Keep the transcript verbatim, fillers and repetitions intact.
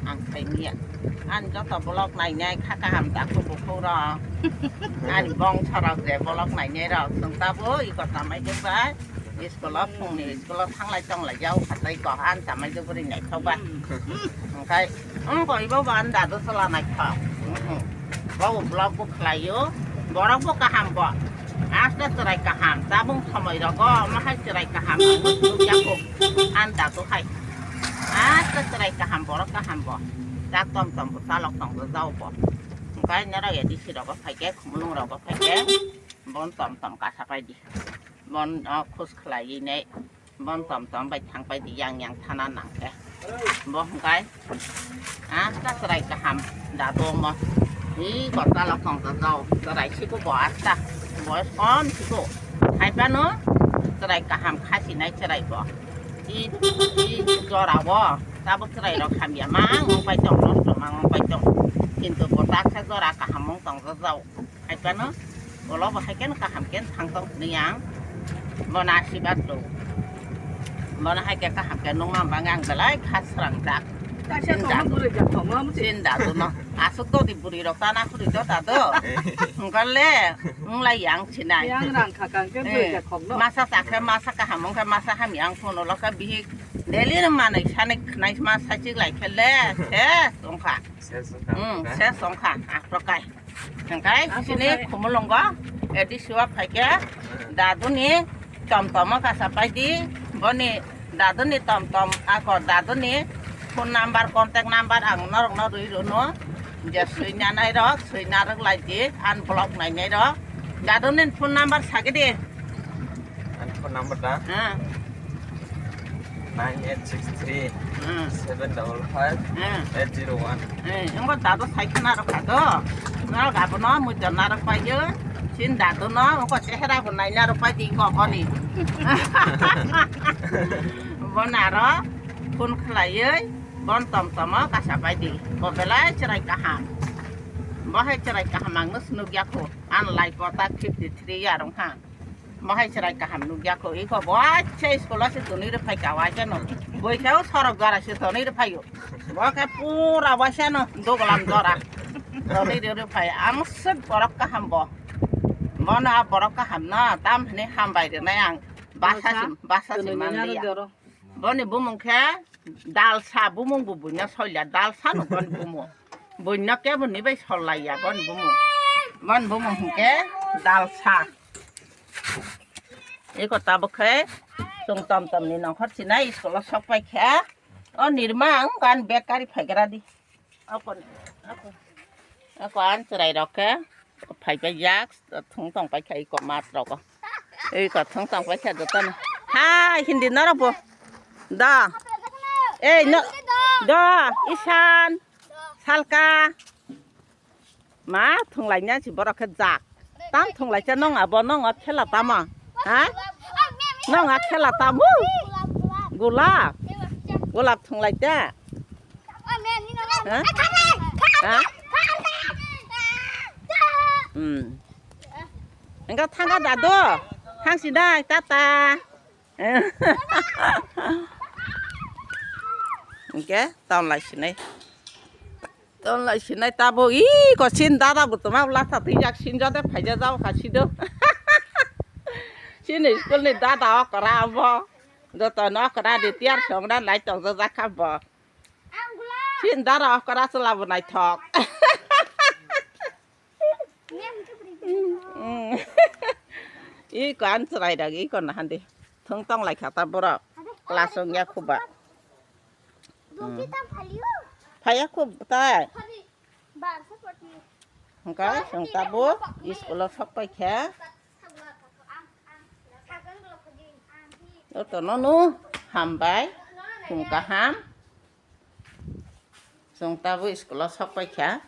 Ang khaimya. Ani joto vlog nainai kha kaham dakhu bukhuk rok. Ani bongso rok je vlog nainai rok. Chwng tabuk iko tamai jwk bai. School o phungni school o thanglai tonglai jao khatai ko an tamai jwk bwrwi naithok ba. Hwnkhe wng koi bo bo ani dadu chwla naithok. Bo bo vlog bo khlaio. Borok bo kaham bo. Asta chwrai kaham. Tabung somoi rogo omo hai chwrai kaham. Nukya kho. An dadu hai. Asta chwrai kaham, borok kaham bo. Chak tom tom bo, chalok tong bo, jao bo. Hwnkhe norok A D C rogo phaikhe, khumulwng rogo phaikhe, bon tom tom kasa paidi. Bon, o, khus khlaiwi nei, bon tom tom bai thang paidi, yang yang thana nangkhe. Bo hwnkhe, asta chwrai kaham, dadu omo. Hi, bo chalok tong bo, jao, chwrai siko bo asta. Boyos kom siko. Haiphano chwrai kaham khasinai chwrai bo. I, i jora o tabuk chwrai rok hamya mang wng pai tong, nosto mang wng pai tong. Kintu bo taksa jora kaham wng tong jao. Haiphano ulo bo hai khe kaham khe thang tong hwnwi ang bono asibad rw. Bono hai khe kaham khe nungma bang ang belai kha srang jak. Kaisa Sin tongma jak. Bwrwi jak tongma musi. Sin dadu no. Aswk dodi bwrwi rok tana khuri do dadu. Hwnkhe le wng lai yang sinai. Yang rang kha kang khe bwrwi jak khok no. Masa chakhe masa kaham wngkhe masa hamya ang phone ulo khe bihik. Daily no manwi sani khwnai ma saichik lai khe le ses wngkha. Ses wngkha, hmm, wngkha. Ses wngkha, aphro kai. Hwnkhe aphro sini kai. Khumulwngo, A D C o phaikhe, daduni tomtomo kasa paidi, boni daduni tomtom, ako daduni phone number, contact number ang norokno rwi rwno, je swinanai rok, swina rwk lai di, unblock nainai rok. Daduni phone number sagidi. Ani phone number da? Ah. Nine eight six three, ah, seven double five, ah, eight zero one. Eh, engko dadu sai khna rok kha do. Norok abono mui donna rok paio. Sin dadu no, engko chehra bo naina rok pai di engko boni. Bon aro phone khlaioi, bon tom tomo kasa pai di. Bo belai chwrai kaham. Bo hai chwrai kaham ang no swnuk ya kho. An lai kota fifty three ya rong ha. Bahai chwrai kaham nukya kho, iko bo acha school o se tonwi rw phai ka, waisa no. Boi khe o sorok jora se tonwi rw phaio. Bo khe pura waisa no dogolam jora. Tonwi rw phai, ang swk borok kaham bo. Bono a borok kaham no, tam hwnwi hambai rwnai ang. Basa se, basa se man liya. Boni bumung khe Dalsa bumung bo buino solya, dalsa no boni bumung. Buino kebo ni bai sollaiya boni bumung. Boni bumung hwnkhe dalsa. Eko tabuk khe chwng tom tom ni nongkhor sinai school o sok pai kha. O nirma ang kan bag kari phaigra di. Ako, ako, ako an chwrai rok khe phai pai jak, thung tong pai kha iko mat rok. Iko thung tong pai kha joto no. Hai, hindi norok bo. Da. Ei, no. Da, Isan. Salka. Ma, thunglai nya si borok khe jak. Tam thunglai cha nong abo nong a khela tamo. Ha? Nong a khela tamo. Gulap. Gulap thunglai cha. Ha? Ha? Hmm. Engka thangka dadu. Thang sinai, tata. Engke, ton lai sinai. Ton lai sinai tabo, i ko sin dada bo toma ula sa tijak sin jode phaija jao kha sido. Sini school ni dada okra abo. Joto no okra di tiar song na lai tong jajak kha bo. Sin dara okra chwla bo naithok. Iko an chwrai rok iko na handi. Thung tong lai kha ta borok. Class wng ya khuba. Phaya khub tai. Hwnkhe chwng tabuk school o sok pai kha. Jotono no hambai, thung kaham. Chwng tabuk school o sok pai kha.